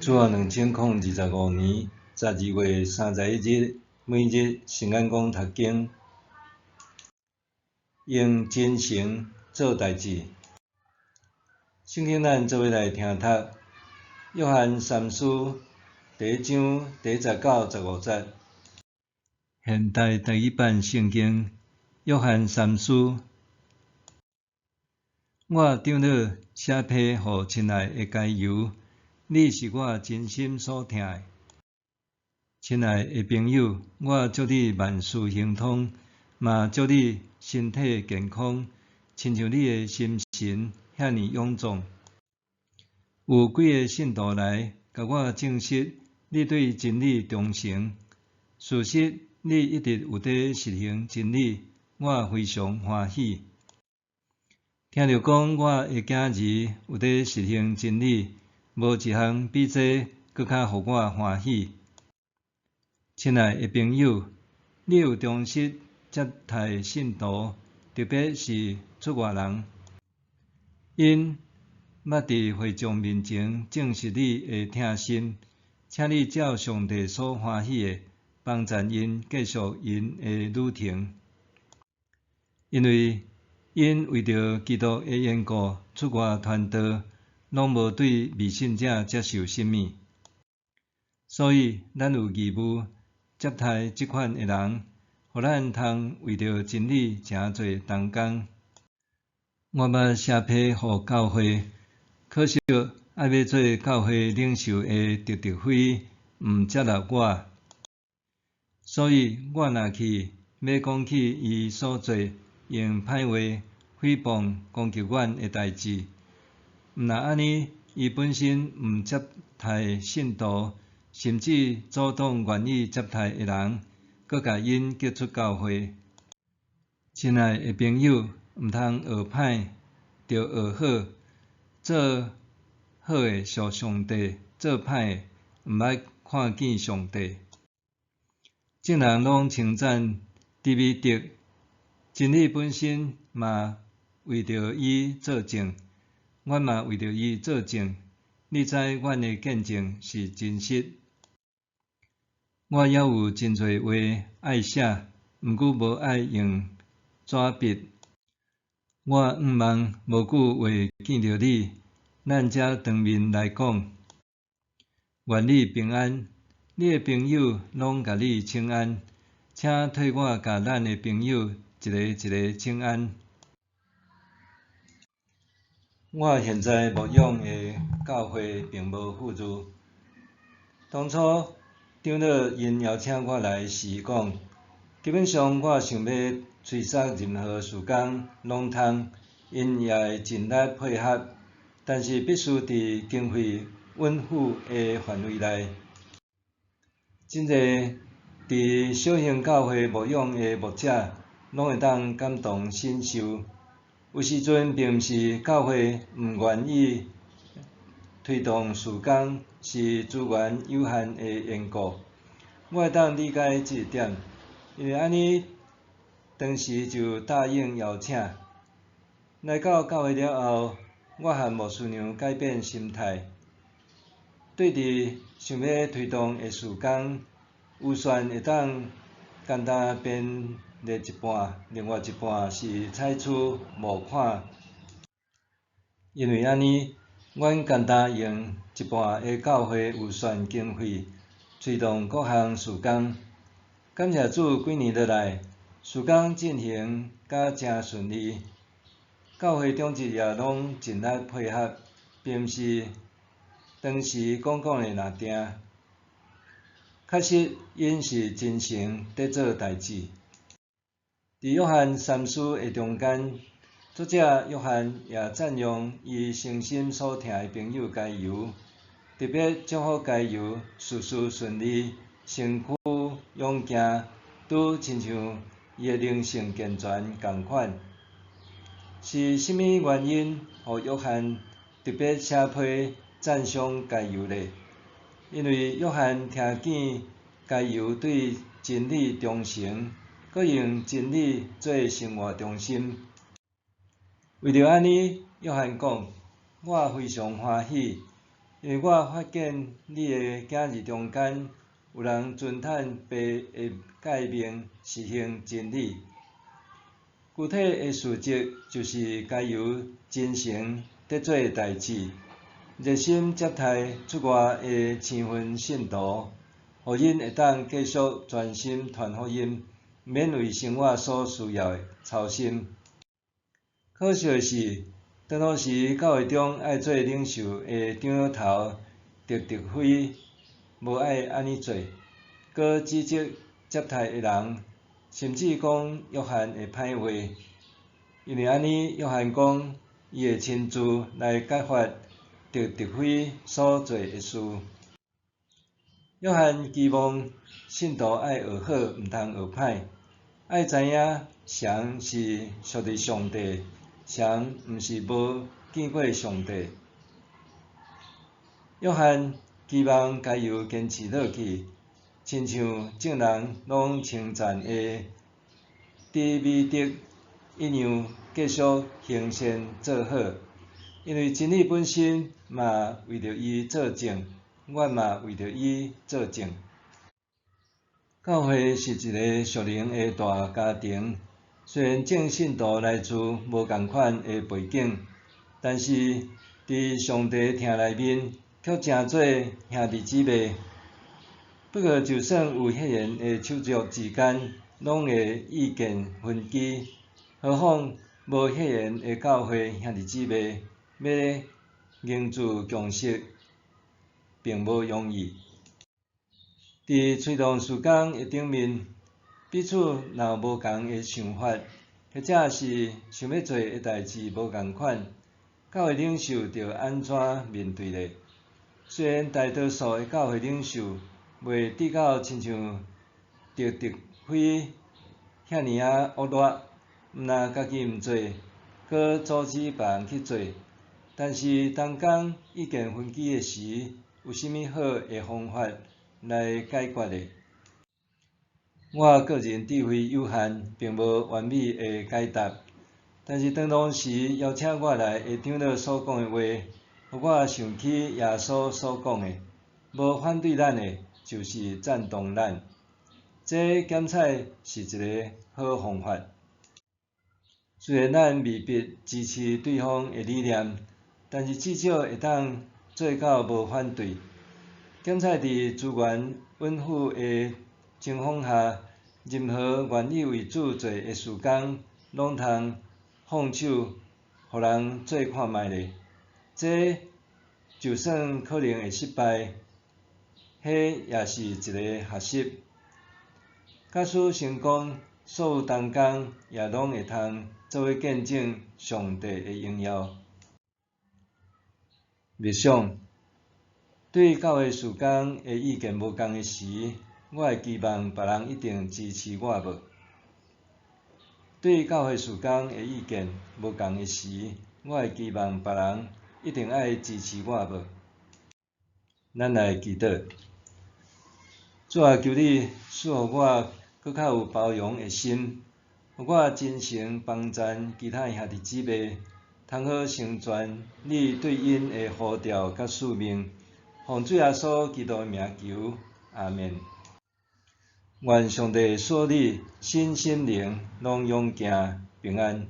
主後2025年12月31日，每日圣眼光读经，用真诚做代誌。圣經咱做伙來聽讀，約翰三書第一章第一節到十五節。現代台語版聖經，約翰三書。我長老寫批予親愛的該猶，你是我真心所疼的。親愛的朋友，我祝你萬事亨通，嘛祝你身體健康，親像你的心神遐爾勇壯。有幾个信徒來，共我證實你對真理忠誠。事實你一直有佇實行真理，我非常歡喜。聽著講我的囝兒有佇實行真理，無一項比這閣較予我歡喜。親愛的朋友，你有忠實接待信徒，特別是出外人，𪜶捌佇會眾面前證實你的疼心，請你照上帝所歡喜的，幫贊𪜶繼續𪜶的旅程。因為𪜶為著基督的緣故出外傳道，攏無對未信者接受啥物。所以，咱有義務接待這款的人，予咱通為著真理誠濟同工。我捌寫批予教會，可惜愛欲做教會領袖的狄特非毋接納我，所以我若去，欲講起伊所做用歹話誹謗攻擊阮的代誌。毋但按呢，伊本身毋接待信徒，甚至阻擋願意接待的人，閣共𪜶激出教會。親愛的朋友，毋通學歹，著學好。做好的屬上帝，做歹的毋捌看見上帝。眾人攏稱讚低米得，真理本身嘛為著伊做證，阮嘛為著伊做證。你知阮的見證是真實。我猶有真濟話愛寫，毋過無愛用紙筆。我向望無久會見著你，咱才當面來講。願你平安，你的朋友攏共你請安，請替我共咱的朋友一个一个請安。我現在牧養的教會並無富裕。當初長老𪜶邀請我來時講，基本上我想欲催促任何事工攏通，𪜶也會盡力配合，但是必須佇經費允許的範圍內。真濟佇小型教會牧養的牧者，攏會當感同身受。有時陣並毋是教會毋願意推動事工，是資源有限的緣故。我會當理解這一點，因為按呢當時就答應邀請。來到教會了後，我和牧師娘改變心態，對佇想欲推動的事工，預算會當簡單編列一半，另外一半是採取募款。因為按呢，阮簡單用一半的教會預算經費推動各項事工。感謝主，幾年落來，事工進行甲誠順利，教會長執也攏盡力配合，並毋是當時講講的爾定。確實，𪜶是真誠佇做代誌。佇約翰三書的中間，作者約翰也讚揚伊誠心所疼的朋友該猶，特別祝福該猶事事順利，身軀勇健，拄親像伊的靈性健全仝款。是啥物原因，予約翰特別寫批讚賞該猶呢？因為約翰聽見該猶對真理忠誠，閣用真理做生活中心。為著按呢，約翰講：我非常歡喜，因為我發現你的囝兒中間有人遵趁爸的誡命，實行真理。具體的事跡就是該猶真誠佇做代誌，熱心接待出外的生分信徒，予𪜶會當繼續專心傳福音，毋免為生活所需要的操心。可惜的是，當當時教會中愛做領袖的長老頭狄得腓無愛按呢做，閣指責接待的人，甚至講約翰的歹話。因為按呢，約翰講伊會親自來揭發狄得腓所做的事。約翰期望信徒愛學好，毋通學歹，愛知影誰是屬佇上帝，誰毋是無見過上帝。約翰期望該猶堅持落去，親像眾人攏稱讚的底米得一樣，繼續行善做好，因為真理本身嘛為著伊做證，我嘛為著伊做證。教會是一個屬靈的大家庭，雖然眾信徒來自無仝款的背景，但是佇上帝疼內面，卻成做兄弟姊妹。不過，就算有血緣的手足之間，攏會意見分歧，何況無血緣的教會兄弟姊妹，欲凝聚共識，並無容易。佇催動事工的頂面，彼此若有無仝的想法，或者是想欲做的代誌無仝款，教會領袖著按怎面對咧？雖然大多數的教會領袖袂至到親像狄得腓遐爾仔惡劣，毋但家己毋做，閣阻止別人去做。但是當講意見分歧的時，有啥物好的方法來解決的？我個人智慧有限，並無完美的解答。但是當當時邀請我來的長老所講的話，予我想起耶穌所講的：無反對咱的，就是贊同咱。這檢採是一個好方法。雖然咱未必支持對方的理念，但是至少會當做到無反對。檢採佇資源允許的情況下，任何願意為主做的事工，攏通放手予人做看覓咧。這就算可能會失敗，彼也是一個學習。假使成功，所有同工也攏會通做伙見證上帝的榮耀。默想，對教會事工的意見無仝的時，我會期望別人一定支持我無？對教會事工的意見無仝的時，我會期望別人一定愛支持我無？咱來祈禱，主啊，求你賜予我閣較有包容的心，予我真誠幫贊其他兄弟姊妹，通好成全你對𪜶的呼召佮使命。奉主耶穌基督的名求，阿們。願上帝賜你身心靈攏勇健平安。